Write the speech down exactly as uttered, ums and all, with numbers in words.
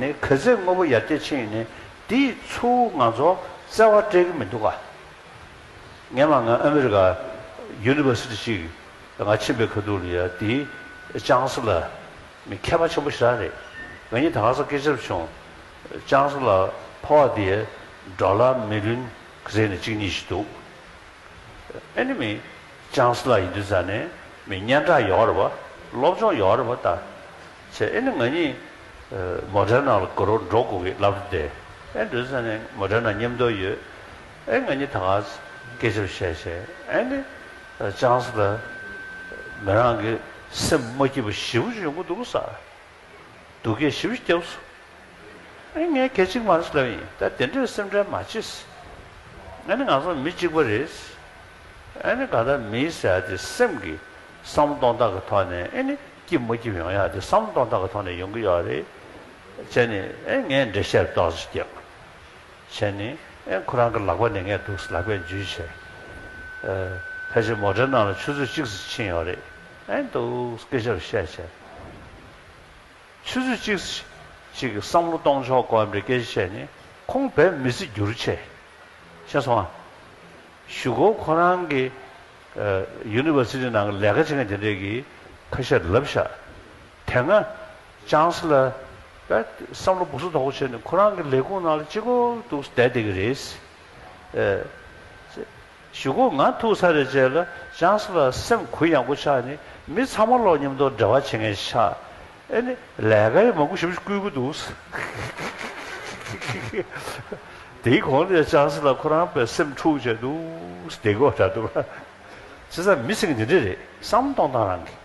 ནས་ག་ཚད་དངོས་པོ་ཡར་རྒྱས་ཕྱིན་ཡིན་ནའི་དེའི་ཚུར་ང་ཚོ་བརྩེ་བ་སྤྲད་ཀྱི་མི་འདུག་ག་སྔོན་མ་ང་ཨ་མི་རི་ཀ་ཡུ་ནི་ཝར་སི་ཊི་ཅིག་ང་ཕྱིན་པའི་ཁ་ཐུག་ལ་ཡ་དེའི་ཅང་སི་ལར་མི་མཁས་པ་ཆེན་པོ་ཞེ་དྲག་རེད། ང་གཉིས་ད་ག་ས་སྐད་ཆ་བྱུང་། ཅང་སི་ལར་ཕོགས་དེ་ཌོ་ལར་མི་ལི་ཡོན་ག་ཚད་ནས་གཅིག་གཉིས་ཤིག་འདུག་ཨེ་ནི་མི་ཅང་སི་ལར་ཡིན་དུས་ཙ་ནས་མི་སྙན་གྲགས་ཡོད་རེད་པ། སློབ་སྦྱོང་ཡོད་རེད་པ་ད། བྱས་ཨེ་ནི་ང་གཉིས་མོ་ཌེ་ན་ལ་དགའ་རབ་འགྲོ་དགོས་ཀྱི་ལབ་སྟེ། ཨེ་འདུས་ཙ་ནས་མོ་ཌེ་ན་མཉམ་དུ་ཡོད། ཨེ་ང་གཉིས་ད་ག་སྐད་ཆ་བཤད་བྱས་ཨེ་ནི་ཅང་སི་ལར་མི་རང་གི་སེམས་མ་སྐྱིད་པ་ཞེ་པོ་ཅིག་ཡོང་གི་འདུག་ས། སྡུག་སྐད་ཞེ་པོ་ཅིག་བརྒྱབ་སོང་། ཨེ་ངས་སྐད་ཅིག་མ་རེད་ལབ་ཡིན། ད་དེ་འདྲའི་སེམས་ཁྲལ་མ་བྱེད། ཨེ་ནི་ང་ཚོ་མི་གཅིག་པ་རེད། ཨེ་ནི་གང་ལྟར་མི་ཟེར་ཡ་དེ་སེམས་ཀྱི་བསམ་བློ་གཏོང་སྟངས་ཀྱི་ཐོག་ནས་ཨེ་ནི་སྐྱིད་མ་སྐྱིད་ཡོང་ཡ་དེ་བསམ་བློ་གཏོང་སྟངས་ཀྱི་ཐོག་ནས་ཡོང་གི་ཡོད་རེད། བྱས་ནས་ཨེ་ངས་འགྲེལ་བཤད་ཏོག་ཙམ་བརྒྱབ། བྱས་ནས་ཨེ་ཁོ་རང་གི་ལག་པ་ནས་ངས་འདུག་ལག་པས་འཇུས་བྱས། ཨེ་ཕལ་ཆེར་མོ་ཊའི་ནང་ལ་ཆུ་ཚོད་གཅིག་ཙམ་ཕྱིན་ཡོད་རེད། ཨེ་འདུག་སྐད་ཆ་རུ་བཤད་བྱས། ཆུ་ཚོད་གཅིག་ཅིག་གི་བསམ་བློ་གཏོང་ཆོག་གོ་བ་འདྲ་སྐད་ཆ་བཤད་ནས་ཁོང་བས་མི་ཚེ་འགྱུར་ཆེ། ཤེས་སོང་ཨ། གཞུག་གུ་ཁོ་རང་གི་ཡུ་ནི་ཝར་སི་ཊི་ནང་གི་ལས་ཀ་བྱེད་མཁན་དེ་འདྲས་ཀྱིས་ཁ་ཤས་ལབ་ཤག་དེ་སྔ་ཅང་སི་ལར་བསམ་བློ་སྦུག་སུ་དོག་པོ་བྱས་ནས་ཁོ་རང་གི་ལས་ཁུངས་ནང་ལ་གཅིག་པོ་འདུག་བསྡད་བསྡད་ཀྱི་རེད། གཞུག་གུ་ང་ཐུག་ཚར་བའི་རྗེས་ལ་ཅང་སི་ལར་སེམས་གུ་ཡངས་པོ་ཆགས་ནས་མི་ཚང་མ་ལོག་མཉམ་དུ་འབྲེལ་བ་བྱེད་མཁན་ཆགས། ཨེ་ནི་ལས་ཀ་ཡི་མང་པོ་ཞེ་པོ་ཞིག་བསྐུལ་གྱི་འདུག་དེའི་གོང་ལ་ཅང་སི་ལར་ཁོ་རང་དཔེ་སེམས་འཁྲུག་བྱས་འདུག་དེ་གོ་འདྲ་འདུག་བྱས་ཙང་མི་ཟེར་མཁན་འདི་འདྲ་རེད། བསམ་བློ་གཏོང་སྟངས་རང་གི